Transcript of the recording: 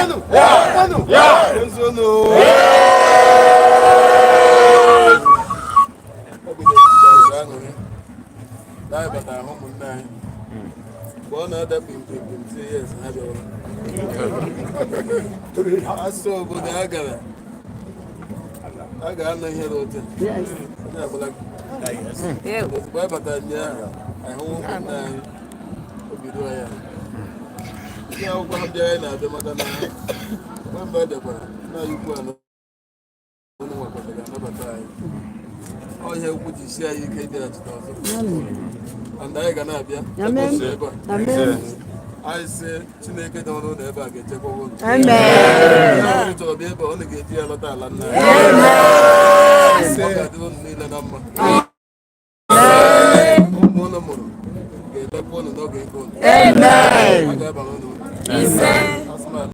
Kwenu! Kwenu! Kwezuonu! Obi na-ejupụtara aṅụrị na anyị batara hụ ụmụnne anyị. Mgbe ọ na-ada pim pim pim, tie yes, ha bịara. Asụ obodo a gara a ga-anọ ihe n'ote onye ọbụla. Ozugbo anyị batara ụnyaahụ, anyị hụ ụmụnne anyị, obi ruo ya. Ndị akwụkwọ ha bịara, anyị na-abịa maka na mgbe mgbe a bịakwara na anyị ukwu anọ ụnụ nwekwara ga-anabata anyị. Ọ ihe ukwu ji sie anyị ike ịbịaghachite ọzọ, and anyị ga na-abịa ebe ebe a. Anyị sị Chineke dị ọrụ ụlọ ebe a ga-echekwa ụlọ. Ihe unu chọrọ bịa ebe a, unu ga-eji ya lọta ala nna anyị. Ọ ga-adịrị unu niile na mma. Ụmụ unu mụrụ ga-elekwa unu n'oge ike unu. A ga-abara unu uru.